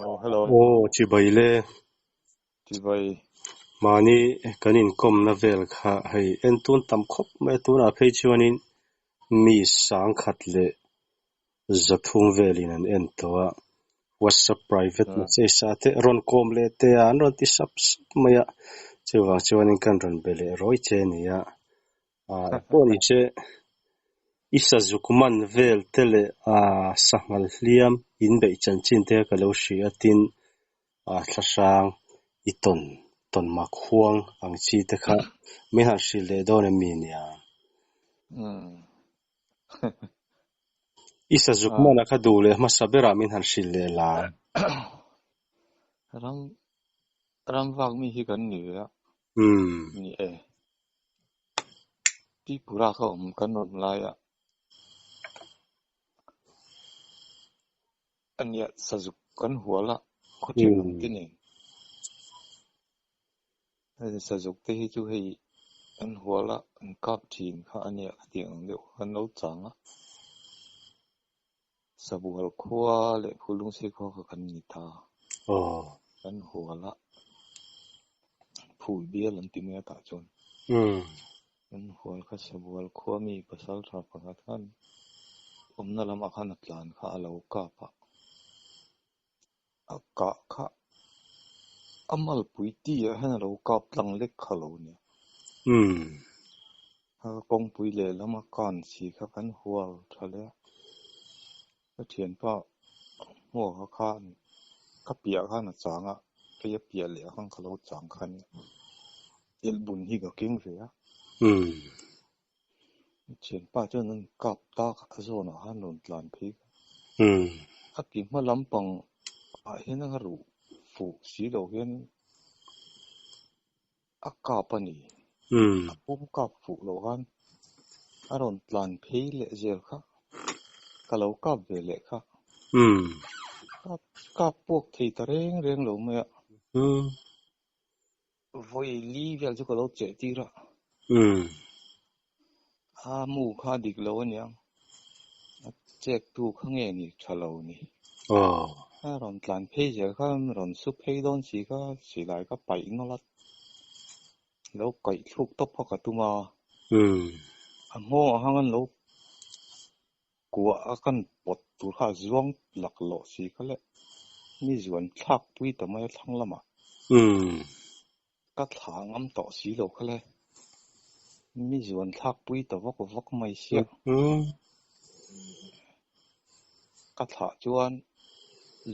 Oh, hello. Aw chibai le. Chibai. Mahni kan inkawmna vel kha hei en tun tam khawp mai a, tunah phei chuanin mi sangkhat leh zathum velin an en tawh a, WhatsApp private message ah te rawn kawm leh te a an rawn ti sap sap mai a, chuvang chuanin kan rawn be leh rawi che a ni a, pawh ni se i sazuk man vel te leh sanghal hliam in beih chanchin te ka lo hria a, tin thlahrang i tawn tawn mak huang ang chi te kha min han hrilh leh dawn em mi nia? I sazuk mana kha duh leh hmasa berah min han hrilh leh la. Ram ram vak mi hi kan ni ve a. Ni e. Tripura kha awm kan rawn lai a. Ania sazuk kan hual a khaw thenawm te nen. Hei sazuk te hi chu hei an hual a an kap thin kha ania khatiang ang deuh kha an lo chang a. Sabual khua leh Phulungsei khua kha kan ni ta. Kan hual a phul bial an ti mai a tah chuan. Kan hual kha Sabual khua mi pasal tha pakhat khan awmna lamah khan a tlan kha a lo kap a. A kah kha a malpui ti ah hian a lo kap tlang lek kha lo nia. A kawngpui lehlam a kan si kha kan hual tha le a. Ka thianpa hmuaka khan ka piah khan a chang a, kei a piah leh ah khan ka lo chang kha nia. Elhbun hi ka keng ve a. Thianpa chuan an kap ta a zawnah khan rawn tlan phei kha. A ti hma lampang ah hian a ruh fuh si lo hian a kap a ni. A pum kap fuh loh khan a rawn tlan phei leh zel kha. Ka lo kap ve leh kha. Kap kap puak thei ta reng reng lo mai a. Vawi li vel chu ka lo cheh tir a. A mu kha a dik lo aniang. A chek tu kha nge ni tha lo ni. A rawn tlan phei zel kha rawn su phei dawn si kha silai ka paih nawlh a. Lo kaih thluk tawp kha ka tum a. A nghawngah khan an lo kuah a kan pawt tur kha a zuang laklawh si kha le. Mi zuan thlak pui ta mai a thlang lamah. Ka thla ngam tawh si lo kha le. Mi zuan thlak pui ta vak vak mai sia. Ka thlah chuan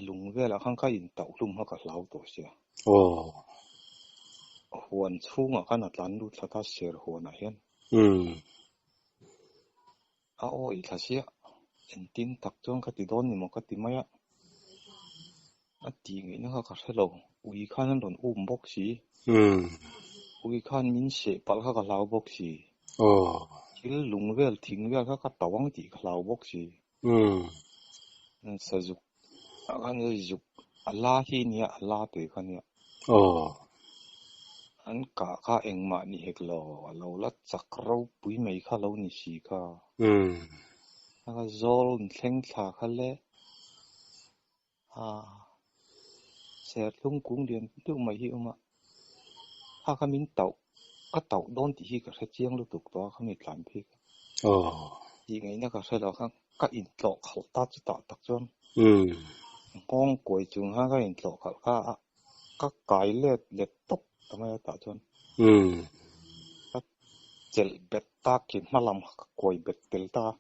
lung velah khan ka intauh hlum kha ka hlau tawh sia. Huan chhungah khan a tlan lut thla ta ser huanah hian. A aw i thla sia, engtin tak chuan ka ti dawn ni maw ka ti mai a. A tih ngaihna kha ka hre lo, ui khan an rawn um bawk si. Ui khan min seh palh kha ka hlau bawk si. Thil lung vel thing vel kha ka tauh ang tih ka hlau bawk si. Sazuk ah khan zuk a la hi nia a la te kha nia. An kah kha engmah ni hek lo, a lo la chak ropui mai kha lo ni si kha. A zawl an thleng thla kha le serthlum kung lian deuh mai hi a awm a, kha kha min tauh ka tauh dawn tih hi ka hre chiang lutuk tawh a khami tlan phei kha. Tih ngaihna ka hre lo kha ka intlawh khalh ta chutah tak chuan nghawng kuai chung khan ka intlawh khalh kha a. Ka kai let let tawp ta mai a tah chuan ka chelh bet ta ki hma lam kha ka kuai bet tel ta a.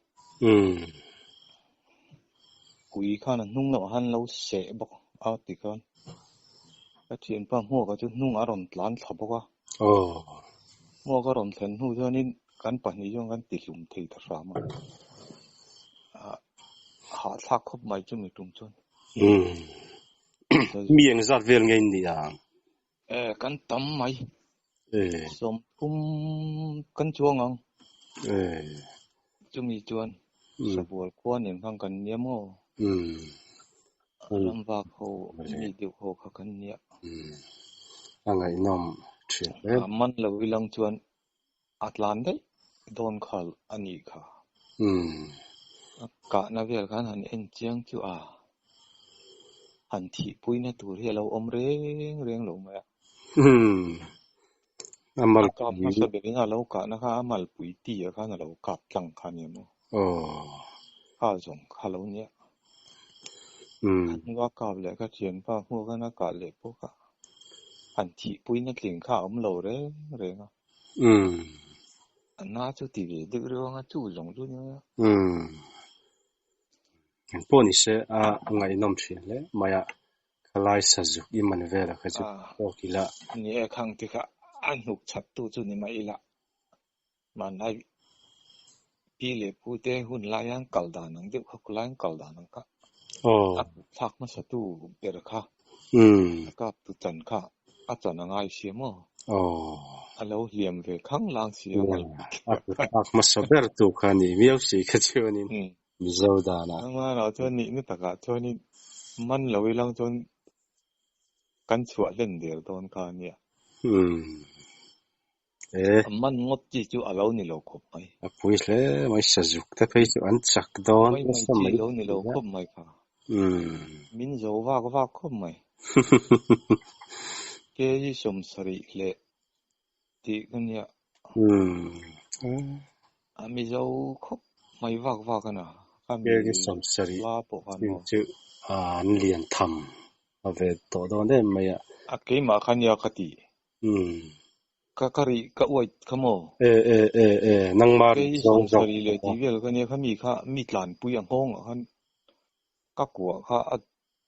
Kui khan a hnung lamah khan lo seh bawk a ti khan ka thianpa hmuaka chu hnungah a rawn tlan thla bawk a. Hmuaka rawn thlen hnu chuanin kan pahnih chuan kan ti hlum thei ta hram a. Hahthlak khawp mai chu mi tum chuan. Mi eng zat vel nge in nih ang? E, kan tam mai. Sawmthum kan chuang ang. Chumi chuan Sabual khua nen khan kan nia maw? Ramvak ho, mi deuh ho kha kan nia. A ngaihnawm thin hle. A man lo ilang chuan a tlan daih dawn khal a nih kha. A kahna vel khan han en chiang chu a. Han thihpuina tur hi a lo awm reng reng lo mai a. A A kap malpui. Hmasa berin a lo kahna kha a malpui ti ah khan a lo kap tlang kha a ni maw? Kha zawng kha lo nia. A hnua kap leh kha thianpa hmuh khan a kah leh pawh kha han thihpuina tling kha a awm lo reng reng a. A na chu ti ve deuh reuh anga chu zawng chu ni mai a. Engpawh ni se a ngaihnawm thin hle mai a, khalai sazuk i man vel a kha chu tawk ila. Ni e, khang te kha a hnuk chhat tu chu ni mai ila. Hmanlai pi leh pu te hun lai an kal dan ang deuh kha khulai an kal dan ang kha a thlak hmasa tu ber kha a kap tu chan kha a chan a ngai sia maw? A lo hliam ve khang lang si a mal A thlak hmasa ber tu kha ni miau si kha chuanin Mizo danah. Amah chuan nihna takah chuanin man lo ilang chuan kan chhuah hlen der dawn kha a nia. A man ngawt chi chu a lo ni lo khawp mai. A pui hle mai, sazuk te phei chu an chak dawn Mai mai nasa chi mai lo ni lo khawp mai kha. Min zo vak vak khawp mai. Kg 70 leh tih ka nia. A mizo khawp mai vak vak a na. Kha mi Kg 70 hla pawh khan chin maw. chu an lian tham a ve tawh dawn em mai a. A keimah kha nia ka ti. Ka ka rih ka uait kha maw? E e e e nangmah Kei rih zawng zawng 70 leh tih vel ka nia kha mi kha mi tlanpui a nghawng ah khan ka kuah kha a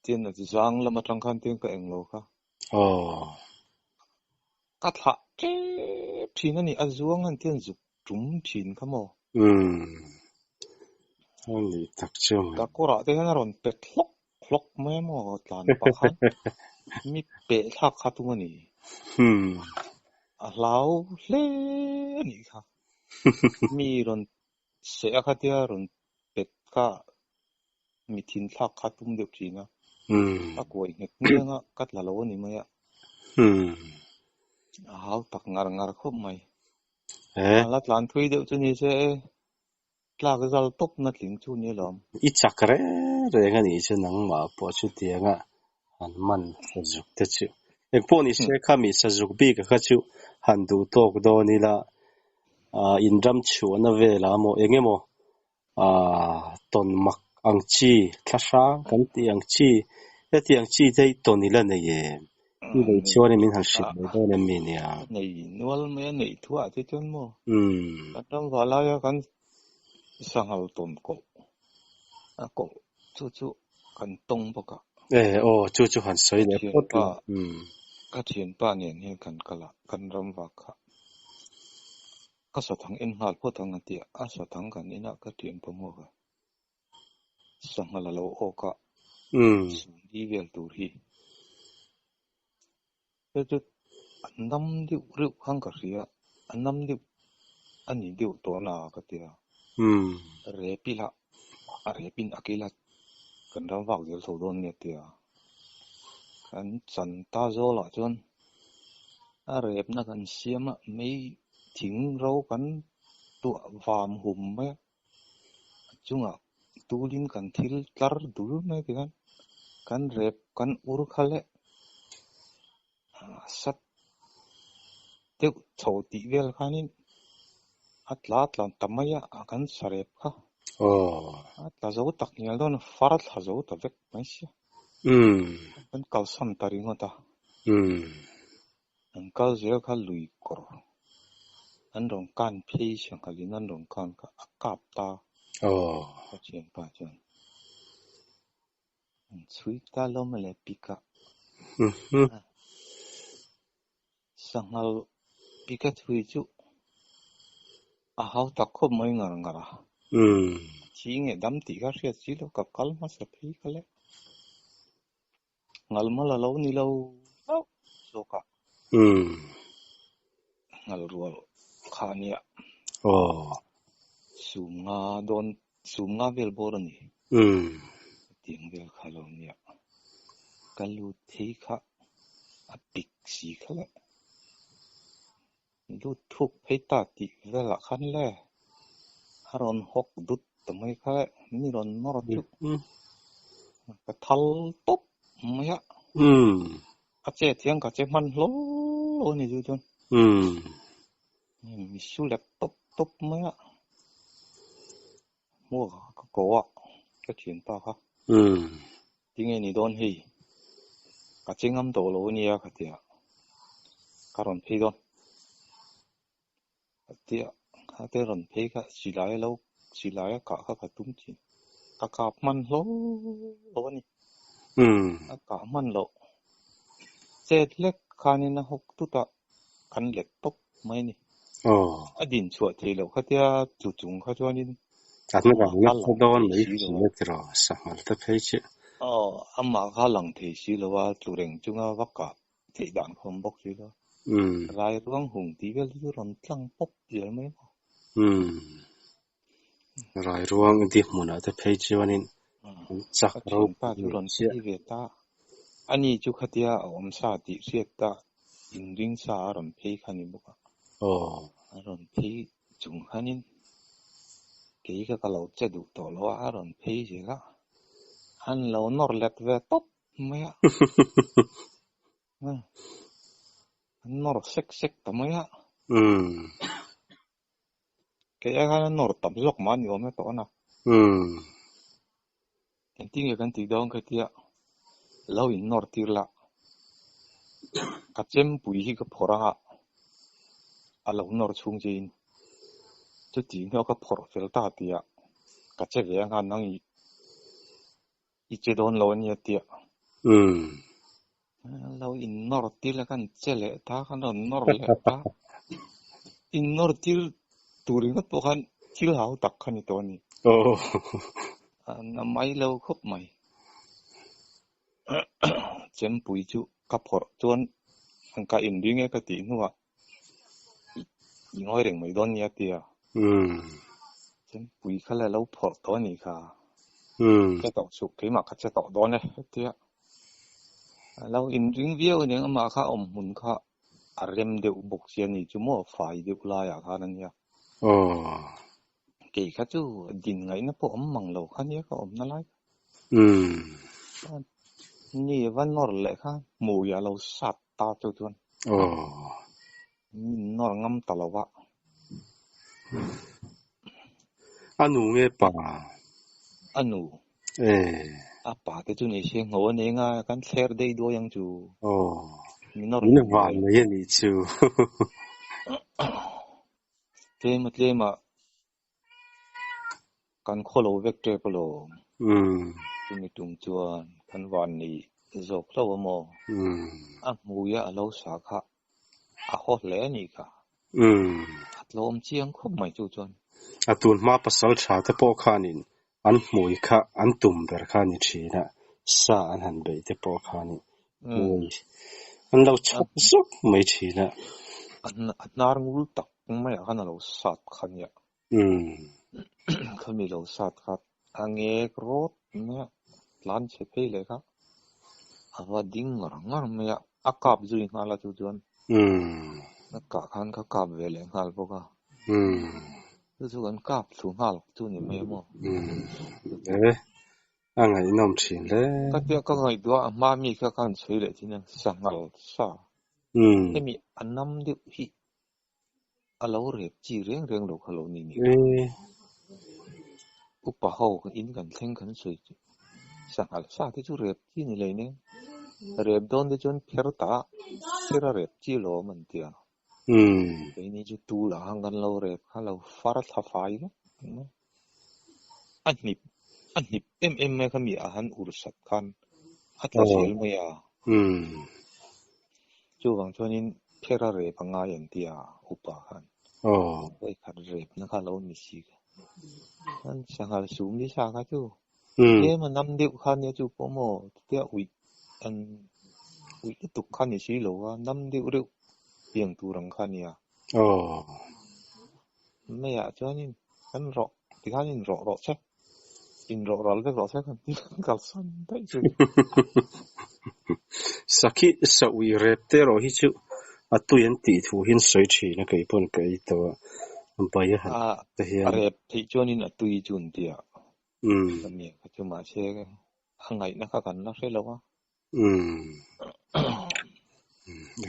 tian a zang lam atang khan tian ka eng lo kha. Ka thlah tep thin a ni, a zuang han tian zuk tum thin kha maw? A nih tak chu mai. Ka kawrah te hian a rawn pet hlawk hlawk mai maw tlan pah khan mi peh thlak kha tum a ni. A hlau hle a nih kha. Mi rawn seh a kha tia rawn pet kha mi thin thlak kha tum deuh thin a. Ka kuai nghet ngiang a, ka tla lo a ni mai a. A hau tak ngar ngar khawp mai. A la tlan thui deuh chu ni se e, tlak zal tawp na tling chu ni alawm. I chak reng reng a nih chu nangmah pawh chutianga han man sazuk te chu. Engpawh ni se kha mi sazuk bik a kha chu han duh tawk dawn ila, in ram chhuahna velah maw eng emaw tawn mak ang chi, thla hrang kan tih ang chi, hetiang chi te hi tawn ila nei em? I nei chuanin min han hrilh mai dawn em mi nia? Nei nual mai a neih thuah te chuan maw? Kan ram valaia kan sanghal tawn koh a koh chu chu kan tawng bawk a. E aw, chu chu han sawi leh phawt la. Ka thianpa nen hian kan kal a, kan ram vak kha. Ka sathang en nghal phawt ang a ti a, a sathang kan en a ka thianpa hmuak a. Sanghal a lo awk a, sumli vel tur hi. Hei chu a nam deuh reuh khan ka hria, a nam deuh a ni deuh tawh na ka ti a. Rep ila, a repin a kil a, kan ram vak zel tho dawn nia ti a. Kan chan ta zawlah chuan a repna kan siam a, mei thing ro kan tuah vam hum mai a. A chungah tulin kan thil tlar dul mai ti khan kan rep kan ur kha le sat deuh chho tih vel khanin a tla tlan ta mai a kan sa rep kha. A tla zo tak ngial dawn a far thla zo ta vek mai sia. Kan kalsan ta ringawt a. An kal zel kha lui kawr an rawn kan phei sanghalin an rawn kan kha a kap ta. Ka thianpa chuan an chhui ta lo mai le pik a. Sanghal pik a chhui chu a hau tak khawp mai ngar ngar a. A thi nge dam tih kha hriat si lo ka kal hmasa phei kha le. Ngal mal a lo ni lo hlauh zawk a. Ngal rual kha a nia. Sum nga dawn, sum nga vel bawr a ni. Hetiang vel kha a lo nia. Ka lut thei kha a pik si kha le. Lut thuk phei ta tih velah khan le a rawn hawk dut ta mai kha le, mi rawn nawr chu ka thal tawp mai a. Um. A che thiang ka che hman hlawl lo a ni chu chuan. Um. Mi su let tawp tawp mai a. Hmuak ka ko a, ka thianpa kha. Um. Tinge ni dawn hei? Ka che ngam tawh lo a nia ka ti a, ka rawn phei dawn. Ka ti a, kha te rawn phei kha silai a lo silai a kah kha ka tum thin. Ka kap hman hlawl lo a ni. Um. A kah hman loh. Chet hlek khanin a hawk tut a, kan let tawp mai a ni. Aw. A din chhuah theih loh khatia chu chung kha chuanin An amah rang kha nasa lang dawn thei mai si lo si a. a tiraw sanghal te phei chu. Aw, amah kha lang thei si lo a, tlu reng chunga va kah theih dan kha awm bawk si lo a. Um. Rai ruang hung tih vel te chu rawn tlang pawp zel mai maw. Um. Rai ruang di hmunah te phei chuanin an chak Ka ropui thianpa chu mai rawn chiah. phei ve ta. Ani chu khatia a awm sa tih hriat ta inring sa a rawn phei kha ni bawk a. Aw. A rawn phei chung khanin kei kha ka lo che duh tawh lo a, a rawn phei zel a. An lo nawr let ve tawp mai a. An nawr sek sek ta mai a. Um. Kei ai khan an nawr tam zawk mah ni awm e tawh a na. Um. Engtin nge kan tih dawn khatia lo in nawr tir la. Ka chempui hi ka phawrh anga a lo nawr chhung che in chuti hnuah ka phawrh fel ta tia ka che ve anga nang i i che dawn lo ania tia. Um. Lo in nawr tir la kan che leh ta kan rawn nawr leh ta. In nawr tir tur ringawt pawh khan thil hau tak kha ni tawh a ni. Aw. A mai lo khawp mai. Chempui chu ka phawrh chuan an ka inring e ka tih hnuah i ngawi reng mai dawn nia tia. Um. Chempui kha la lo phawrh tawh a nih kha. Um. Che tawh suh, keimah ka che tawh dawn e tia. A lo inring viau aniang amah kha awm hmun kha a rem deuh bawk si a ni chu maw fai deuh laiah khan a nia. Aw. Kei kha chu din ngaihna pawh awm mang lo kha nia ka awmna lai kha. Um. Ni va nawr leh kha hmui a lo sat ta chu chuan. Aw. Min nawr ngam ta lo va. A nu nge pa? A nu. Eh. A pa te chu ni se ngho a nei nga kan thler dei duai ang chu. Aw. Min nawr Min hlum van zel. mai a nih chu. Tlema tlema kan khaw lo vek tep alawm. Um. Chumi tum chuan kan van nei zawk hlauh a maw? Um. A hmuia a lo sa kha a haw hle a nih kha. Um. A tlawm chiang khawp mai chu chuan. A tun hma pasal tha te pawh khanin an hmui kha an tum ber kha a ni thin a, sa an han beih te pawh khanin hmui an lo chhawp zawk mai thin a. A hnar ngul tak maiah khan a lo sat kha nia. Um. Khami lo sat kha a ngek rawt mai a, tlan chhe phei leh kha a va ding ngar ngar mai a, a kap zui nghal a chu chuan. Um. A kah khan ka kap ve leh nghal bawk a. Um. Chu chu kan kap thlu nghal chu ni mai a maw? Um. E, a ngaihnawm thin hle. Ka tia ka ngaihtuah a hma mi kha khan sawi leh thin a, sanghal sa. Um. Hemi a nam deuh hi a lo rep chi reng reng lo kha lo ni ni. E. Upa ho in kan thleng kan sawi chu sanghal sa te chu rep chi ni lei nen. Rep dawn te chuan pher ta pher a rep chi lawm an tia. Um. Keini chu tul ah khan kan lo rep kha lo far thla fai vek mai. A hnip a hnip em em mai kha mi a han ur sat khan a tla zel mai a. Um. Chuvang chuanin pher a rep a ngai an tia upa khan. Aw. Vawikhat repna kha lo ni si kha. An sanghal sum ni sa kha chu. Um. Tlem a nam deuh kha nia chu pawh maw tia uih an uih lutuk kha ni si lo a nam deuh reuh piang tur ang kha nia. Aw. Meiah chuanin kan rawh tikhan in rawh rawh che. In rawh ral vek rawh se kan ti kan kalsan daih chu. Sakhi sa ui rep te erawh hi chu a tui an tih thu hi an sawi thin a kei pawn ka ei tawh a bai a han te hian. A rep theih chuanin a tui chu an ti a. Um. Ka mi kha chu mahse a ngaihna kha kan la hre lo a.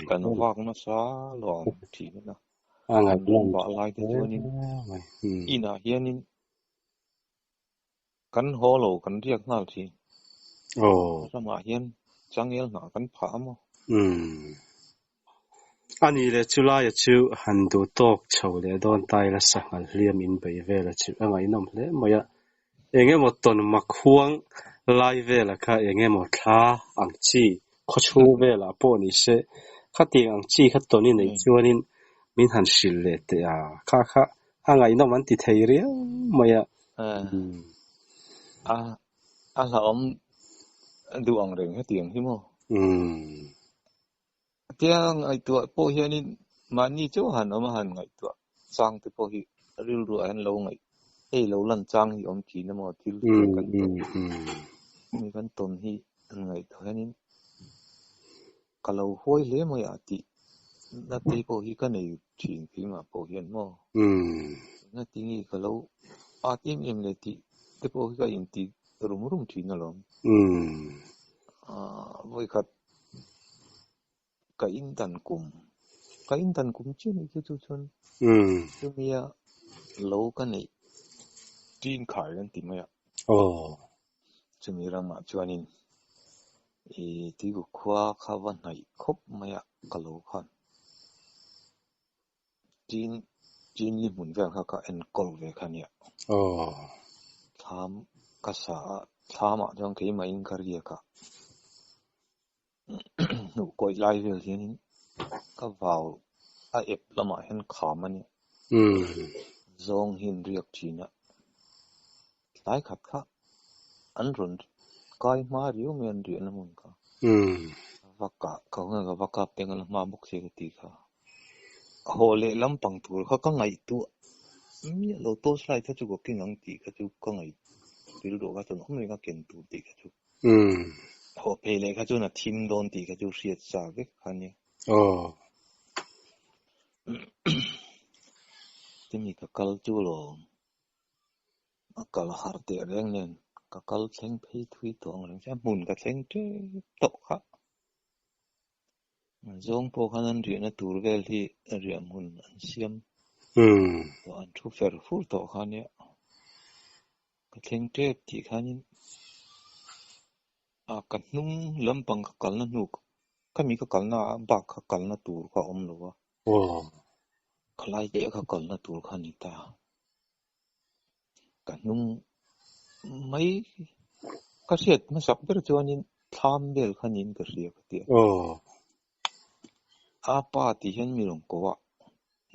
Kan vak nasa lawm thin a, kan ram vah lai te chuanin inah hianin kan haw lo kan riak nghal thin. Ramah hian changel hnah kan phah a maw? A nih leh chulaia chu han duh tawk chho leh dawn ta ila sanghal hliam inbeih vela chu a ngaihnawm hle mai a. Eng emaw tawn mak huang lai vela kha eng emaw thla ang chi khawchhung velah pawh ni se khatiang ang chi kha tawn i neih chuanin min han hrilh leh teh a, kha kha a ngaihnawm an ti thei riau mai a. A a hlauhawm duh ang reng hetiang hi maw? Tia ngaihtuah pawh hianin mahni chu han awm a han ngaihtuah chang te pawh hi rilru ah hian lo ngaih hei lo lan chang hi awm thin emaw thil te kan tawn mi kan tawn hi an ngaihtuah hianin ka lo huai hle mai a tih na te pawh hi ka nei thin keimah pawh hian maw engati nge ka lo at em em le tih te pawh hi ka inti rum rum thin alawm. Vawikhat ka indan kum ka indan kum chiah ni chu chu chuan chumia lo ka neih tin khai an ti mai a. Chumi ramah chuanin ih tuikuk khua kha va hnaih khawp mai a ka lo khan tin tin li hmun vel kha ka enkawl ve kha nia. Thlam ka sa a thlamah chuan keimahin ka riak a. Hnuh kawih lai vel hianin ka vau a ep lamah hian kham a ni. Zawng hi an riak thin a. Tlai khat kha an rawn kai hma riau mai an riahna hmun kha. Va kah ka hunga ka va kap teng a la hma bawk se ka ti kha. Haw leh lampang tur kha ka ngaihtuah miah lo torch light kha chu ka keng ang tih kha chu ka ngaih rilru kha chuan awm reng a ken tur tih kha chu. Haw phei leh kha chuan a thim dawn tih kha chu hriat sa vek kha nia. Chumi ka kal chu lawm a kal har teh reng nen ka kal thleng phei thui tawh ang reng che a hmun ka thleng tep tawh kha. Zawng pawh khan an riahna tur vel hi riah hmun an siam tawh an thu fer fur tawh kha nia. Ka thleng tep tih khanin a ka hnung lampang ka kalna hnu khami ka kalna ah bak kha kalna tur kha a awm lo a. Khalai chiah kha kalna tur kha a ni ta. Ka hnung mai ka hriat hmasak ber chuanin thlam vel kha niin ka hria ka ti a. A pa tih hian mi rawn ko a,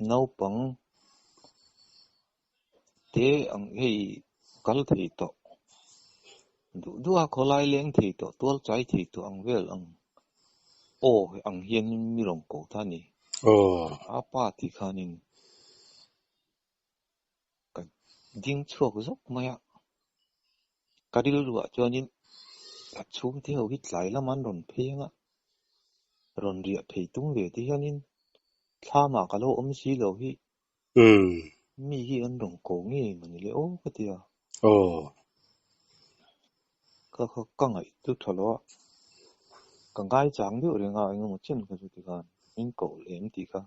naupang te ang hei kal thei tawh duh duh a khawlai leng thei tawh tual chai thei tawh ang vel ang aw ang hian mi rawn ko ta a ni. A pa tih khanin ka ding chhuak zawk mai a, ka rilruah chuanin ka chhungte ho hi tlai lam an rawn phei ang a, rawn riah phei tum ve te hianin thlamah ka lo awm si lo hi mi hi an rawn ko ngei mawni le aw ka ti a. Ka ka ka ngaih chu tha lo a, ka ngaichang deuh reng a engemaw chen kha chu tikhan min koh lem tih kha.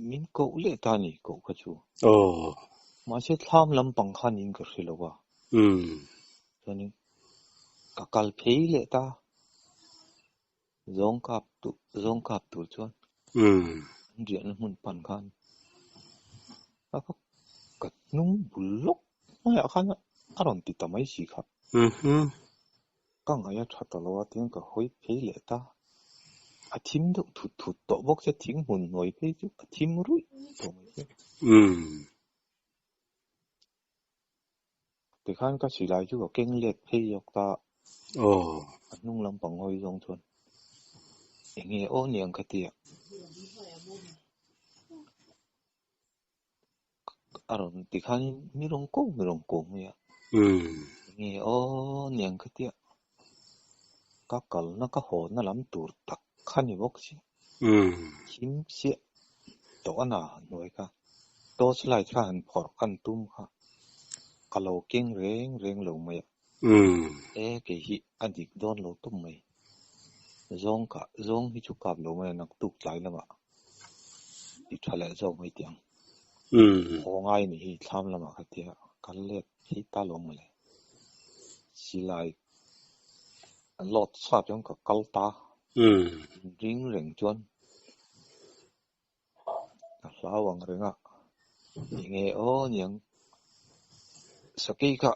Min koh leh ta a ni koh kha chu. Mahse thlam lampang khanin ka hre lo a. Chuanin ka kal phei leh ta. Zawng kap tu zawng kap tur chuan an riahna hmun pan khan ka ka hnung bul lawk maiah khan a rawn ti ta mai si kha. Ka ngaih a tha ta lo a tin ka hawi phei leh ta. A thim deuh thut thut tawh bawk sia thing hmun hnuai phei chu a thim ruih tawh mai sia. Tikhan ka silai chu ka keng let phei zawk ta. A hnung lampang hawi zawng chuan eng nge aw niang ka ti a. A rawn tikhanin mi rawn ko mi rawn ko mai a. Eng nge aw niang ka ti a. Ka kalna ka hawna lam tur tak kha ni bawk sia. Thim chiah tawh a na hnuai kha. Torch light kha han phawrh khan tum kha. Ka lo keng reng reng lo mai a. E kei hi a dik dawn lo tawp mai. Zawng kah zawng hi chu kap lo mai a naktuk tlai lamah ti tha leh zawk mai tih ang. Haw ngai ni hi thlam lamah kha tia kal let phei ta lo mawle. Silai load sa chuan ka kal ta. Ring reng chuan ka hlau ang reng a, enge aw niang sakei kha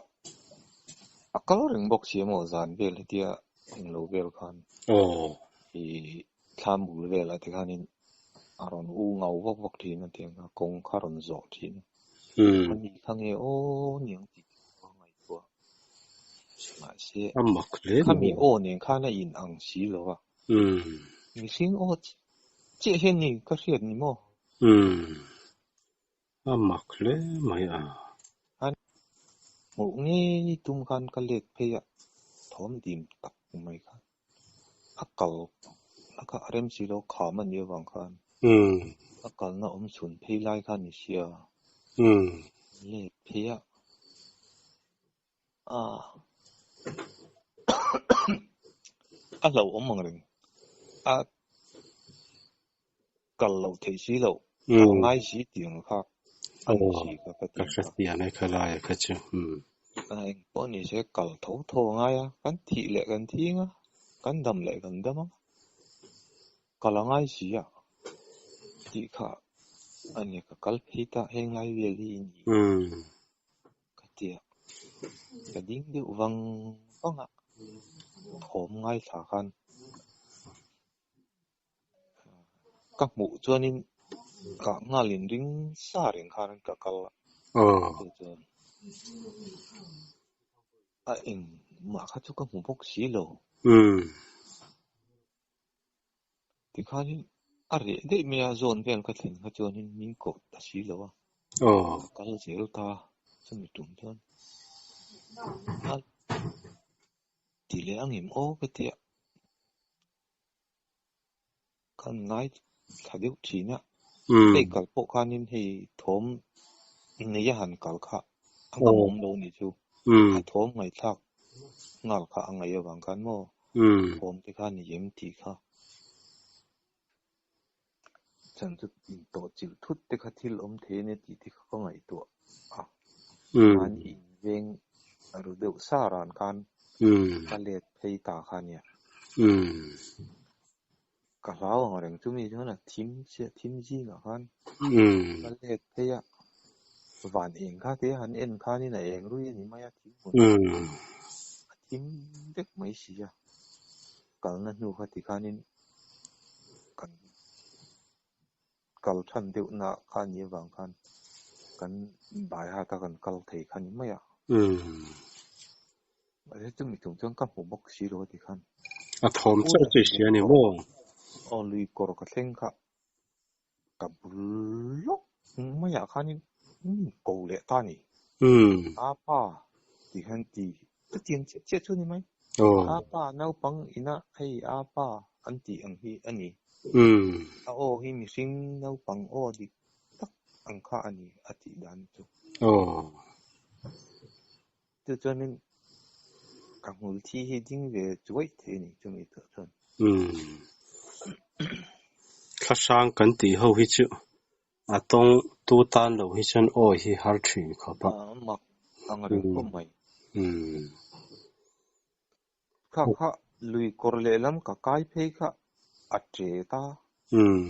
a kal reng bawk si emaw zan vel hetia englo vel khan ih thlam bul velah te khanin a rawn u ngau vak vak thin a tiang a kawng kha a rawn zawh thin a, ani kha nge aw niang tih ka ngaihtuah mahse khami aw nen khan a in ang si lo a. Mihring aw chiah hian ni ka hriat ni maw? A mak hle mai a. Hmuh ngei tum khan ka let phei a, thawm dim tak mai khan a kal na kha a rem si lo, kham a nih avang khan a kalna awm chhun phei lai khan ni sia let phei a. A hlauhawm ang reng. A kal loh theih si loh, kal ngai si tih ang kha a ni si kha ka ti ang kha. Ka hrethiam e khalai kha chu. Eng pawh ni se kal tho tho a ngai a, kan thih leh kan thing a, kan dam leh kan dam a, kal a ngai si a tih kha a ni. Ka kal phei ta heng lai vel hi i ni. Ka ti a, ka ding deuh vang vang a, thawm ngaithla khan ka hmuh chuanin kah nghalin ring sa reng khan ka kal a, chu chuan a engmah kha chu ka hmu bawk si lo. Tikhanin a reh daih mai a, zawn vel ka thlen kha chuanin min koh ta si lo a, ka kal zel ta chumi tum chuan a ti leh ang em aw ka ti a, kan ngai thla deuh thin a, hei kal pawh khanin hei thawm nei a han kal kha a ngam awm lo ni chu, a thawm ngaihthlak nghal kha a ngaih avang khan maw thawm te kha ni em tih kha chan chu intawh chilh thut te kha thil awm thei a nia tih te kha ka ngaihtuah a, mahni inveng ru deuh sa ran khan ka let phei ta kha nia. Ka hlau ang reng chumi chuan a thim chiah thim zingah khan ka let phei a, van eng kha te han en khanin a eng rui a ni mai a thim hmun a thim vek mai si a, kalna hnu kha ti khanin kan kal than deuh na kha a nih avang khan kan bai hat a kan kal thei kha ni mai a. Mahse chumi tum chuan ka hmu bawk si lo a ti khan. A thawm chauh chu i hria a ni maw? Aw lui kawr ka thleng kha ka bul lawk maiah khanin min ko leh ta a ni. Apa tih hian ti chutiang chiah chiah chu a ni mai. Apa naupang ina hei apa an tih ang hi a ni. A aw hi mihring naupang aw dik tak ang kha a ni a tih dan chu. Chu chuanin ka hmul thi hi ding ve chuaih thei a ni chumi tawh chuan. Umm. Thlahrang kan tih ho hi chu a tawng tu tan lo hi chuan awi hi har thin khawp a. A mak ang reng khawp mai. Umm. Kha kha lui kawr lehlam ka kai phei kha a che ta. Umm.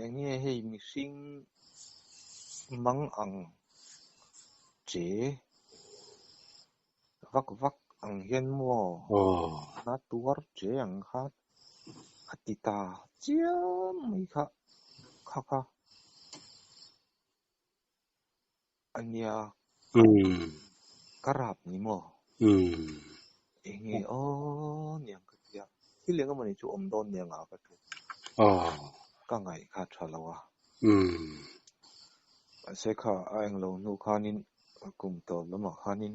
Eng nge hei mihring mang ang che vak vak ang hian maw na tuar che ang kha a ti ta chiam mai kha kha kha a nia ka rap ni maw eng nge aw niang ka ti a thil eng emawni chu awm dawn niang ah ka thu ka ngaih kha tha lo a mahse kha a englo hnu khanin a kum tawp lamah khanin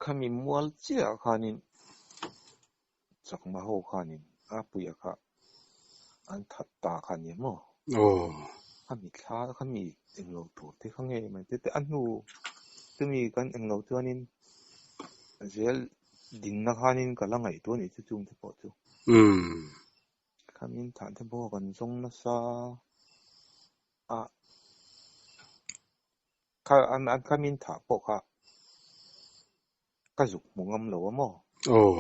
khami mual chiah khanin chakma ho khanin a puia kha an that ta kha nia maw? Aw. Khami thla khami englo tur te kha nge mai te te a hnu Chumi kan englo chuanin zel dinna khanin ka la ngaihtuah a nih chu chungte pawh chu. Khamin thah te pawh kan zawng nasa a, kha an an khamin thah pawh kha ka zuk hmu ngam lo a maw? Aw.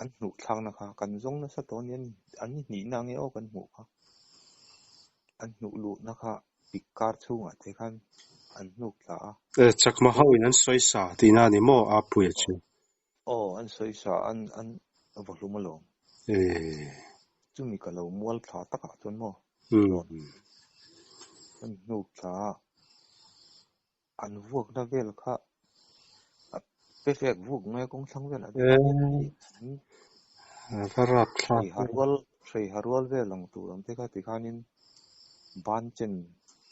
An hnuh thlakna kha kan zawng nasa tawh a ni, an ni hnihna nge aw kan hmuh kha. An hnuh luhna kha pik kar chhungah te khan an hnuk thla a. E, chakma ho in an sawi sa tihna a ni maw a puia chu? Aw, an sawi sa, an an va hlum alawm. E. Chumi ka lo mual thla takah chuan maw? An hnuk thla a, an vuakna vel kha a pe fek vuk mai a kawng thlang velah te khan hei thing Va rap thlak hrei ha rual hrei ha rual vel ang tur ang te kha tikhanin ban chen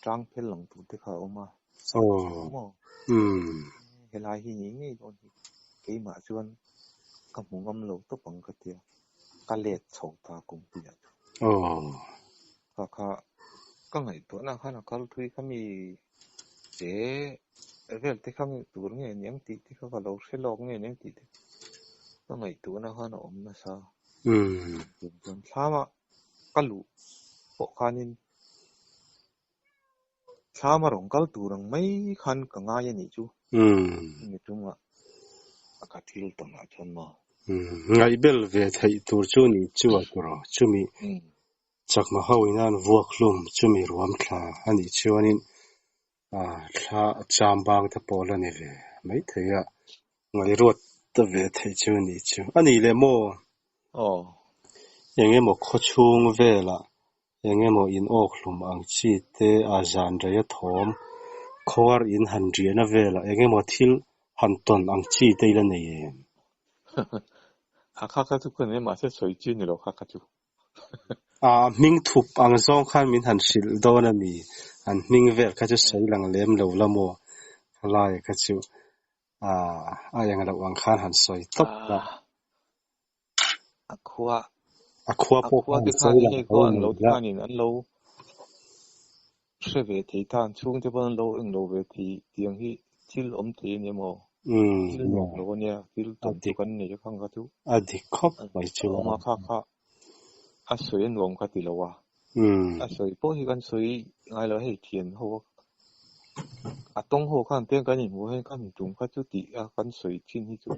tang phel ang tur te kha a awm a maw helai hi ni ngei dawn hi keimah chuan ka hmu ngam lo tawp ang ka tia ka let chho ta kawngpuiah chuan kha kha ka ngaihtuahna khan a kal thui kha mi che vel te kha tur nge niang tih te kha ka lo hre lawk nge niang tih te ka ngaihtuahna khan a awm nasa. Chuan thlama ka luh pawh khanin thlama rawn kal tur ang mai khan ka ngai a nih chu. Mi chungah a ka thil tawnah chuan maw. Ngaihbel ve theih tur chu nih chu a tawrh chumi chakma ho in an vuak hlum chumi ruam thla a nih chuanin thla chambang te pawh la ni ve mai thei a, ngaihruat ta ve theih chu nih chu. A nih leh maw? Aw. Eng emaw khaw chhung velah eng emaw in awk hlum ang chi te a zan rei a thawm khawar in han riahna velah eng emaw thil han tawn ang chi te i la nei em? A kha kha chu ka nei mahse sawi chi ni lo kha kha chu. A hming thup ang zawng khan min han hrilh dawn a mi, an hming vel kha chu sawi lang lem lo la maw? Khalai kha chu a eng loh ang khan han sawi tawp la. A khua A khua a pawh khua khan te sawi khanin lang hei tho khua an mai lo ti la. khanin an lo hre ve thei tan chhung te pawh an lo eng lo ve thei tiang hi thil awm thei a ni maw? Thil nuam lo a nia, thil tawn chu kan nei a khang kha chu. A dik khawp mai chu. Awm a kha kha a sawi a nuam kha ti lo a. A sawi pawh hi kan sawi ngai lo hei thian ho a. A tawng ho khan te kan inhmuh hian kha mi tum kha chu tih a kan sawi thin hi chu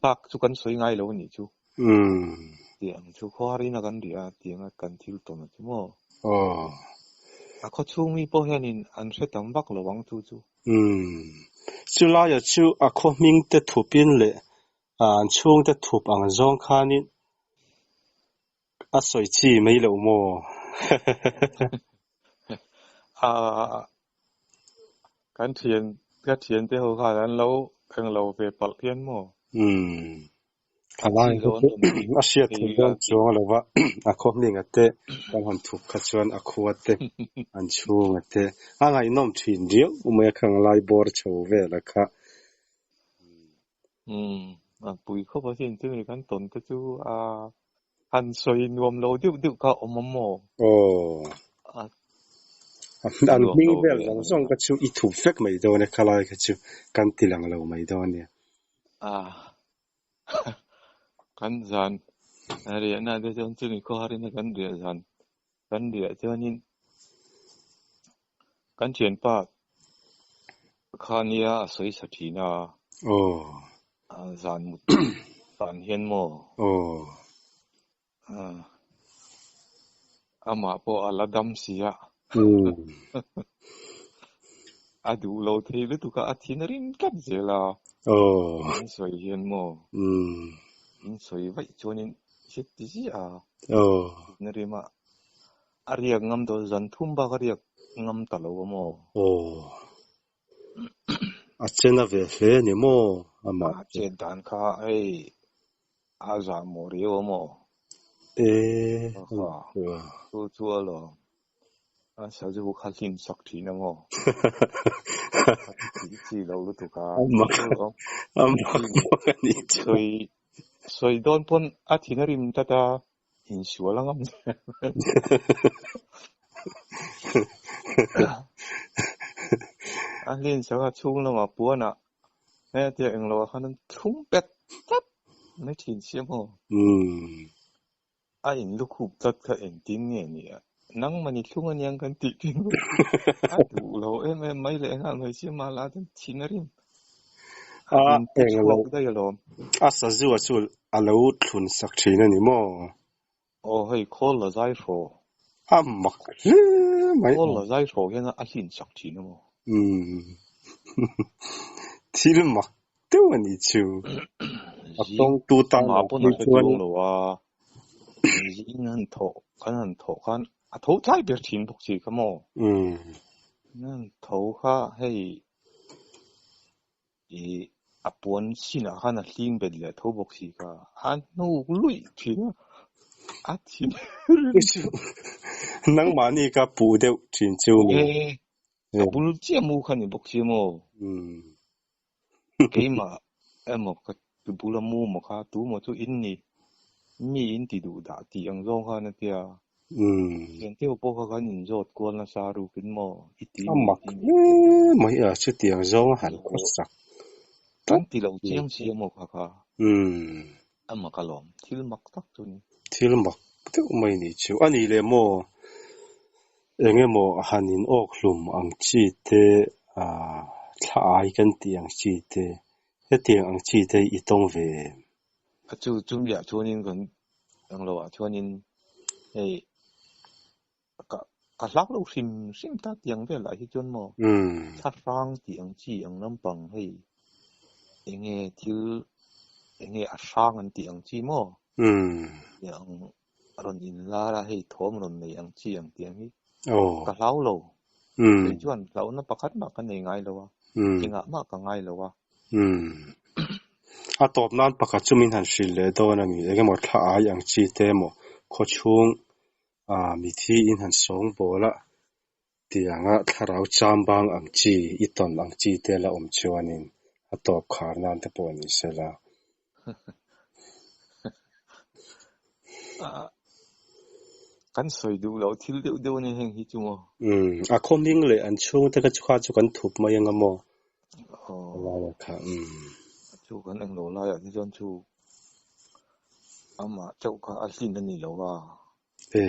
bak chu kan sawi ngai lo a nih chu. Tiang chu khuarin a kan riah a tiang a kan thil tawn a chu maw. Aw. A khaw chhung mi pawh hianin an hre tam vak lo ang chu chu. Chulaia chu a khaw hming te thupin leh an chhung te thup ang zawng khanin a sawi chi mai loh maw? Kan thian ka thian te ho khan an lo eng lo ve palh hian maw? Khalai Chi lo an rawn ti a hriat thei theih dawn a ti. chuang lo va, a khaw hminga te kan han thup kha chuan a khua te an chhunga te a ngaihnawm thin riau mai a khang lai bawr chho vel a kha. A pui khawp asin chumi kan tawn te chu a han sawi nuam lo deuh deuh kha awm awm maw? Aw. A An nuam hming lo vel ve zawng ang zawng reng a. kha chu i thup vek mai dawn e khalai kha chu kan ti lang lo mai dawn nia. Kan zan riahna te chuan chumi khawharin a kan riah zan kan riah chuanin kan thianpa kha nia a sawi sa thin a. Aw. Zan mut zan hian maw? Aw. Amah pawh a la dam si a. A duh lo thei lutuk a, a thin a rim tlat zel a. Aw. In sawi hian maw? In sawi vaih chuanin hriat ti ziah a. Aw. Thin a rim a. A riak ngam tawh zan thum bak a riak ngam ta lo a maw? Aw. A chen a ve hle a ni maw? Amah A chet dan kha hei a zah mawh riau a maw? E, Kha chu chu alawm. A sazu kha hlim sak thin a maw? Chi chi lo lutuk a. Amak amak bawk a nih chu. Sawi sawi dawn pawn a thin a rim tlat a, insual a ngam A hlin sak a chhung lamah puanah he tia englo ah khan an thlung bet tlat mai thin si a maw? A in lukhup tlat kha engtin nge ni a? Nangmah ni thlung aniang kan tih thin bawk a duh lo em em mai leh nghal mai si a mah lah chuan thin a rim a A min ti englo chhuak daih alawm. A sazu a chu a lo thlun sak thin a ni maw? Aw hei khawl la zai hraw. A mak hle mai. Khawl la zai hraw hian a hlin sak thin a maw? Umm. Thil mak deuh a nih chu. A Zing tawngtu tan amah ah pawn a phei hre chuan chuang lo a, zing han thawh kan han thawh khan a tho tlai ber thin bawk si kha maw? Umm. Nan tho kha hei I a puan sinah khan a hling bet leh tho bawk si kha a hnuk luih thin a, a thin rim. Nangmahni ka puh deuh thin chu mi. E, a bul chiah mu kha ni bawk si maw? Keimah emaw ka bula mu maw kha tu maw chu in ni, mi in ti duh dah tih ang zawng khan a tia. Thiante ho pawh kha kan inzawt kual nasa rukin maw i ti A mi mak ti mi hle mai a, chutiang zawnga han khawsak Kan tak ti lo mai chiang chu. si a maw kha kha. A mak alawm, thil mak tak chu ni. Thil mak deuh mai ni chu. A nih leh maw, eng emaw han in awk hlum ang chi te, thla ai kan tih ang chi te, hetiang ang chi te i tawng ve em? A chu chumiah chuanin kan englo ah chuanin hei ka ka hlak lo hrim hrim ta tiang velah hi chuan maw thla hrang tih ang chi ang lampang hei enge thil enge a hrang an tih ang chi maw tiang rawn in lar a hei thawm rawn nei ang chi ang tiang hi ka hlau lo kei chuan hlauhna pakhat mah ka nei ngai lo a engah mah ka ngai lo a. A tawp nan pakhat chu min han hrilh leh dawn a ni. Engemaw thla ai ang chi te emaw khawchhung mithi in han sawng bawl a tianga thlarau chambang ang chi i tawn ang chi te la awm chuanin a tawp khar nan te pawh ni sela. Kan sawi duh loh thil deuh deuh a ni heng hi chu maw? Umm, a khaw hming leh an chhungte kha chu kha chu kan thup mai anga maw? Aw. Kha, umm. Chu kan englo laiah te chuan chu amah chauh kha a hlin a ni lo va. E.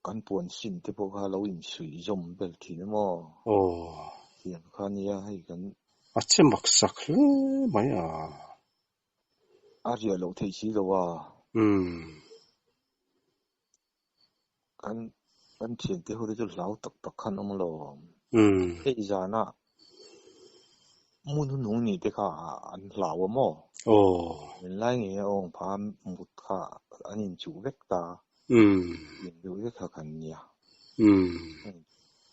Kan puan sin te pawh kha lo insuih zawm vel thin a maw? Aw. Tiang kha nia hei kan. A che mak sak hle mai a. A riah loh theih si lo a. Umm. Kan kan thiante ho te chu hlau tak tak khan awm lo. Umm. Hei zana hmun hunung nih te kha an hlau a maw? Aw. Min lai ngei a awng pha mut kha an inchuh vek ta. Umm. In duh vek kha kan nia. Umm.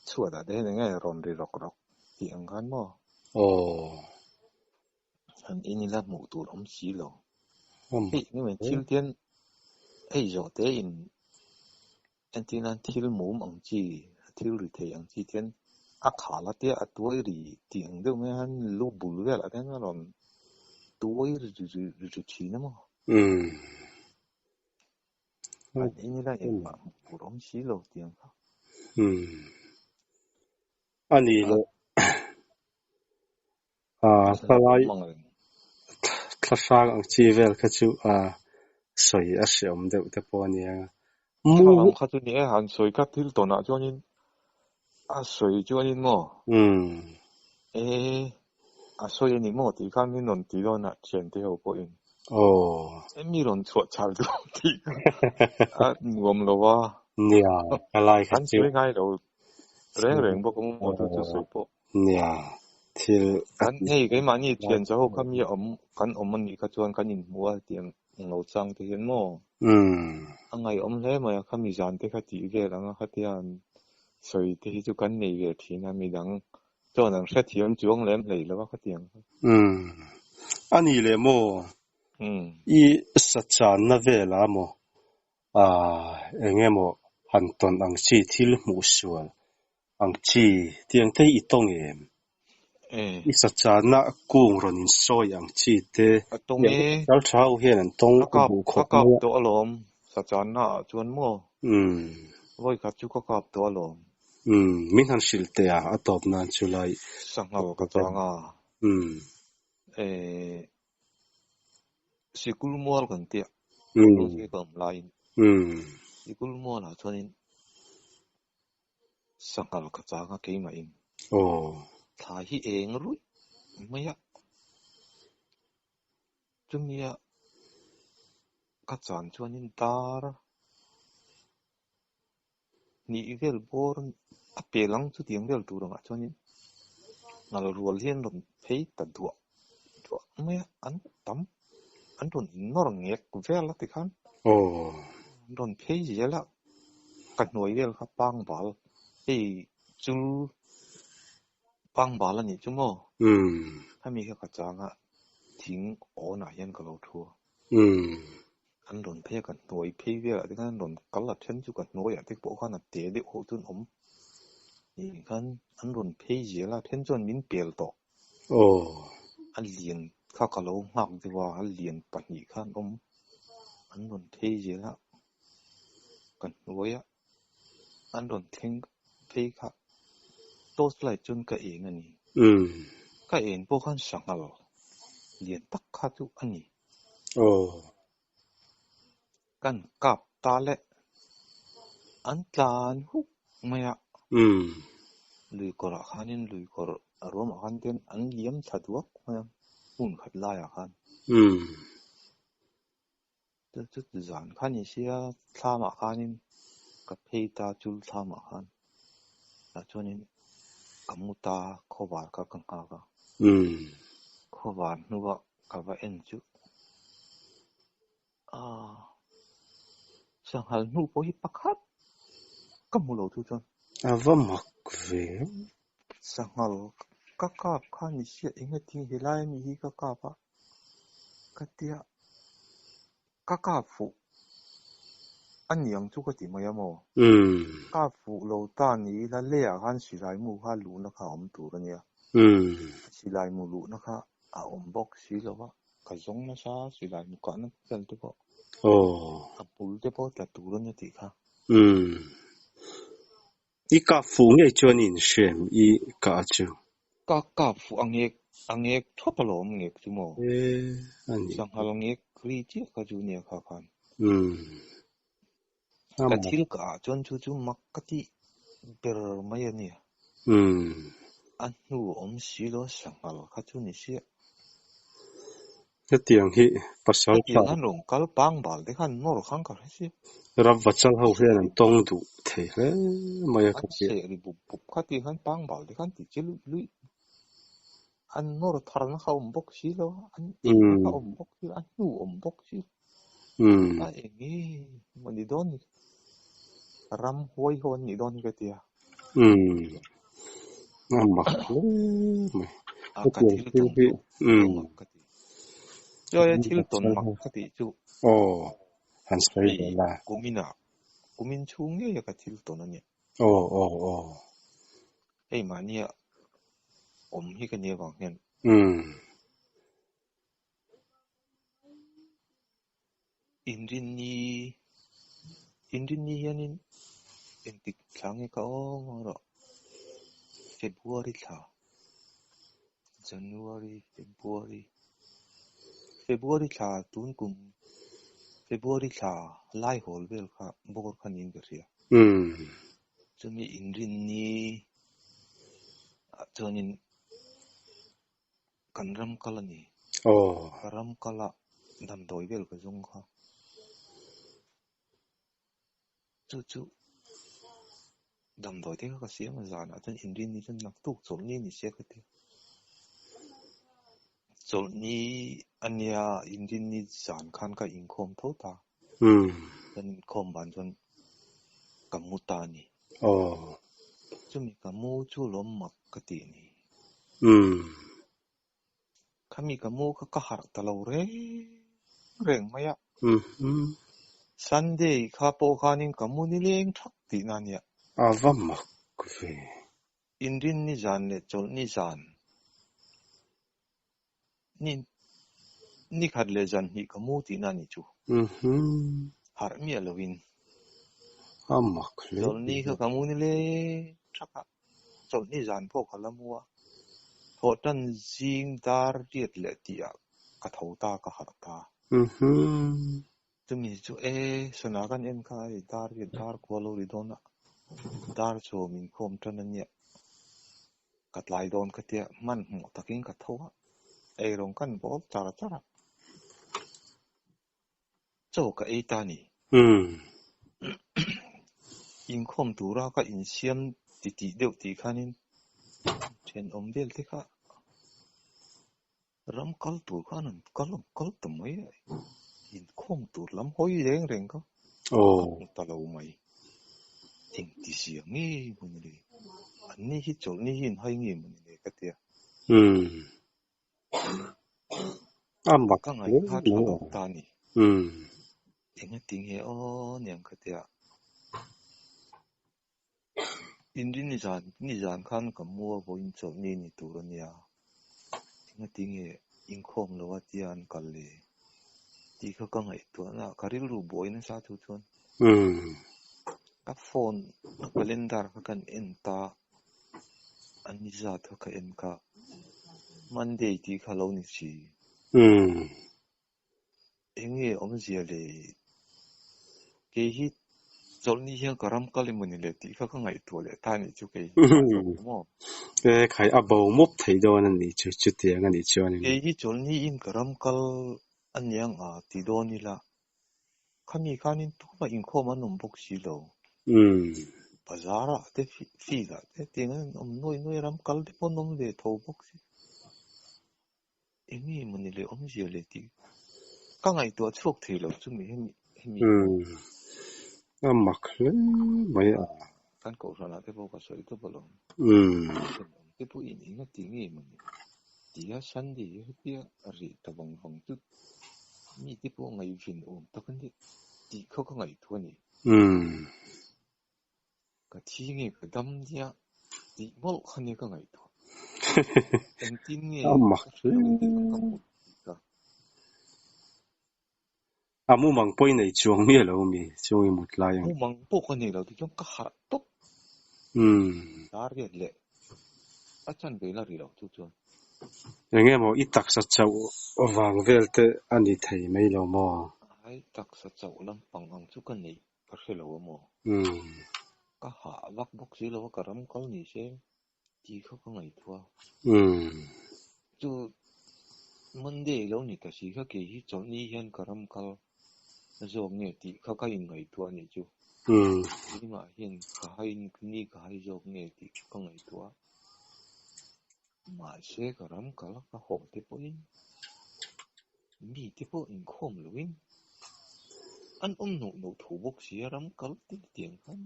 Chhuatah te hian eng nge rawn ri rawk rawk tih ang khan maw? Aw. Han in ila hmuh tur awm si lo. Hei engemaw thil tian hei zawh te in entir nan thil mum ang chi thil ri thei ang chi tian a khal a tia a tuai ri tih ang deuh mai a han lu bul velah te hian a rawn tuai ri ri ri thin a maw. Han in ila engmah hmuh tur awm si lo tih ang kha. A ni leh. Thalai thla hrang ang chi vel kha chu sawi a hreawm deuh te pawh a nia. Thla lam kha chu ni e, han sawi kha thil tawnah chuanin a sawi chuanin maw? E, a sawi a ni maw tih khan min rawn ti dawn a thiante ho pawhin. Aw. E mi rawn chhuah chhal duh tih kha a nuam lo a. Nia, thalai kha Kan chu. sawi ngai lo reng reng bawk a maw chu chu sawi pawh. Nia, thil a Kan ti hei keimahni thian chaw ho kha mi a awm kan awm a nih kha chuan kan inhmu a tiang lo chang te hian maw? A ngaihawm hle mai a, khami zan te kha tih vel ang a khatiang sawi te hi chu kan nei ve thin a, midang chuan an hrethiam chuang lem hlei lo a khatiang kha. A nih leh maw? I sachanna velah maw? Eng emaw han tawn ang chi thil hmuh sual ang chi tiang te hi i tawng em? I sachana kung rawn in sawi ang chi te A tawng e. Pasal tha ho hian an tawng Ka kap duh ka khawp kap mai a. tawh alawm sachana ah chuan maw? Vawi khat chu ka kap tawh alawm. Min han hrilh teh a, a tawp nan chu lai. Sanghal ka chang a. Sikul mual kan tia. Ka awm laiin. Sikul mualah chuanin sanghal ka chang a keimahin. Thla hi eng ruih mai a. Chumia ka chan chuanin dar hnih vel bawr a pel ang chutiang vel tur angah chuanin ngal rual hian rawn phei ta duah duah mai a, an tam an rawn innawr ngek vel a tikhan an rawn phei zel a, ka hnuai vel kha pangbal hei chul pangbal a nih chu maw? Hemi kha ka chang a, thing awnah hian ka lo thu a. An rawn phei a, ka hnuai phei velah te khan an rawn kal a, then chu ka hnuaiah te pawh khan a te deuh ho chu an awm. Ih khan an rawn phei zel a, then chuan min pel tawh. A lian kha ka lo nghak deuh a, a lian pahnih kha an awm. An rawn phei zel a, ka hnuaia an rawn thleng phei kha torch light chuan ka eng a ni. Ka en pawh khan sanghal lian tak kha chu a ni. Kan kap ta le an tlan huk mai a. Lui kawrah khanin lui kawr a ruamah khan ten an liam thla duak mai a hmun khat laiah khan. Chu chu zan kha ni sia thlamah khanin ka phei ta chul thlamah khan tah chuanin ka mu ta khawvar kha ka nghak a. Khawvar hnuah ka va en chu aaa sanghal hnu pawh hi pakhat ka hmu lo chu chuan. A va mak ve. Sanghal ka kap kha ni sia engatin helai ami hi ka kap a ka tia ka kap fuh a niang chu ka ti mai a maw? Kap fuh lo ta ni ila leiah khan silai mu kha luhna kha a awm tur a nia. Silai mu luhna kha a awm bawk si lo va, ka zawng nasa silai mu kahna vel te pawh. A bul te pawh tla tur a nia tih kha. I kap fuh ngei chuan i inhrem i kah chu. Ka kap fuh a ngek a ngek thawp alawm ngek chu maw? Sanghal ngek ri chiah kha chu nia kha khan. Ka thil kah ah chuan chu chu mak ka tih ber mai a nia. A hnu awm si lo sanghal kha chu ni siah. Hetiang hi pasal tha. Hetiang an rawn kal pang bal te khan nawr khan ka hre si. Ram vachal ho hian an tawng duh thei hle mai a ka An seh ri bup bup kha ti khan pang bal te khan ti che luih luih. An nawr tharna kha awm bawk si lo a, an eina kha awm bawk si lo, a hnu awm bawk si lo. A eng nge maw ni dawn ni? Ram huai ho an nih dawn hi ka ti a. A mak hle mai. A ka thil tawn chu a mak ka ti. Chuai thil tawn mak ka tih chu. Aw, han sawi ve la. Kuminah, kumin chhung ngei a ka thil tawn a nia. Aw, aw, aw. Hei mahnia awm hi ka nia vang hian. Inrinni, Inrinni hianin engtik thla nge ka awm ang rawh? February thla, January, February, February thla tun kum February thla lai hawl vel kha bawr kha niin ka hria. Chumi Inrinni ah chuanin Kan ram kal a ni. Ka ram kal a damdawi vel ka zawng kha. Chu chu damdawi te kha ka siam a zanah chuan inrinni chuan naktuk chawlhni a ni sia ka ti. Chawlhni a nia inrinni zan khan ka inkhawm tho ta. Kan inkhawm ban chuan ka mu ta a ni. Chumi ka mu chu lawm mak ka tih ni. Khami ka mu kha ka harh ta lo reng reng mai a. Sunday kha pawh khanin ka mu nileng thak tihna a nia. A va mak ve. Inrinni zan leh chawlhni zan ni ni khat leh zan hnih ka mu tihna a nih chu. Harh miah lovin. A mak hle. Chawlhni kha ka mu nileng. thak a. Chawlhni zan pawh ka la mu a. Thawhtan zing dar riat leh tihah ka tho ta, ka harh ta. Chumi chu e, sana kan en kha hei dar riat dar kua lo ri dawn a, dar sawm inkhawm tan a nia. Ka tlai dawn ka tia, hmanhmawh takin ka tho a, eirawng kan bawl char char a. Chaw ka ei ta ni. Inkhawm tura ka insiam titih deuh tih khanin thenawm vel te kha ram kal tur khan an kal an kal ta mai a, inkhawm tur lam hawi reng reng kha ka hmu ta lo mai. Engti zia nge mawni le? Anni hi chawlhni hi in hai nge mawni le ka tia. A mak Ka hle ngaihkha mai tha lo a. ta ni. Engati nge aw niang ka tia. Inri nizan nizan khan ka mu a vawiin chawlhni ni tur a nia. Engati nge inkhawm lo a tia an kal le? Tih kha ka ngaihtuahna ka rilru buai nasa chu chuan. Ka phone a calendar kha kan en ta a ni zat kha ka en kha Monday tih kha lo ni si. Eng nge awmzia le? Kei hi chawlhni hian ka ram kal emaw ni le tih kha ka ngaihtuah leh ta anih chu kei hi maw. E khai a bo mawp thei dawn a nih chu chutiang a nih chuanin. Kei hi chawlhni in ka ram kal a niang a ti dawn ila khami khanin tumah inkhawm an awm bawk si lo. Bazar ah te field ah te tiang an awm nuai nuai ram kal te pawh an awm ve tho bawk si. Eng nge mawni le awmzia le tih ka ngaihtuah chhuak thei lo chumi hemi hemi A mak hle mai a. Kan kohhranah te pawh ka sawi tawp alawm. Thenawm te pawhin eng a ti nge mawni tia Sunday hetia rih ta vang vang chu mi te pawh ngaihven awm tak a ni tih kha ka ngaihtuah a ni. Ka thi nge ka dam nia tih mawlh kha nia ka ngaihtuah. Engtin nge A mak ka hre lo tih kha ka mut tih kha. A mumang pawh i nei chuang miah lo mi chung i mut lai ang. Mumang pawh ka nei lo ti chuan ka harh tawp. Dar riat leh a chan ve la ri lo chu chuan. Eng emaw i taksa chauh vang vel te a ni thei mai lo maw? Ai taksa chauh lampang ang chu ka neih ka hre lo a maw? Ka hah vak bawk si lo a ka ram kal ni se tih kha ka ngaihtuah a. Chu Monday lo ni ta si kha kei hi chawlhni hian ka ram kal zawk nge tih kha ka inngaihtuah a nih chu. Keimah hian ka hai ni ka hai zawk nge tih kha ka ngaihtuah a. Mahse ka ram kal a ka haw te pawhin mi te pawh inkhawm loin an awm noh noh tho bawk si a, ram kal te tiang khan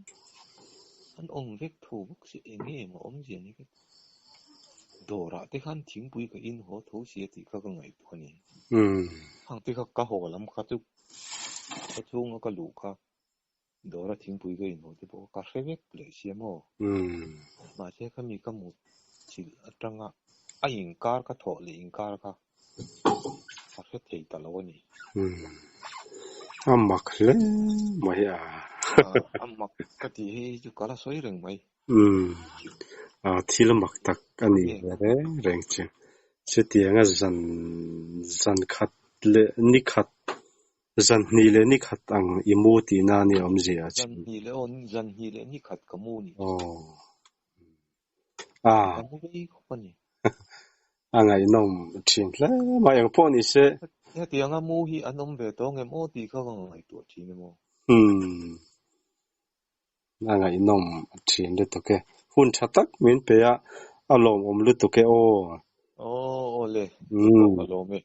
an awm vek tho bawk si eng nge maw awmzia ni ka ti. Dawrah te khan thingpui ka in haw tho si a tih kha ka ngaihtuah a ni. Hang te kha ka haw lam kha chu ka chhunga ka luh kha dawra thingpui ka in haw te pawh ka hre vek leh si a maw. Mahse khami ka mut chilh atanga a inkar ka thawh leh inkar kha ka hre thei ta lo a ni. A mak hle mai a. A mak ka tih hi chu ka la sawi reng mai. Thil mak tak a ni ve reng reng chu. Chutianga zan zan khat leh ni khat zan hnih leh ni khat ang i mu tihna a ni awmzia chu. Zan hnih leh aw zan hnih leh ni khat ka mu ni. Ka mu rei khawp a ni. A ngaihnawm thin hle mai eng pawh ni se. Hetianga mu hi an awm ve tawh ngem aw tih kha ka ngaihtuah thin emaw. A ngaihnawm thin lutuk e. Hun tha tak min pe a, a lawmawm lutuk e aw. Aw aw le, keipawh ka lawm e.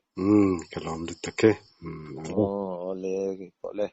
Ka lawm lutuk e. Aw aw le, keipawh le.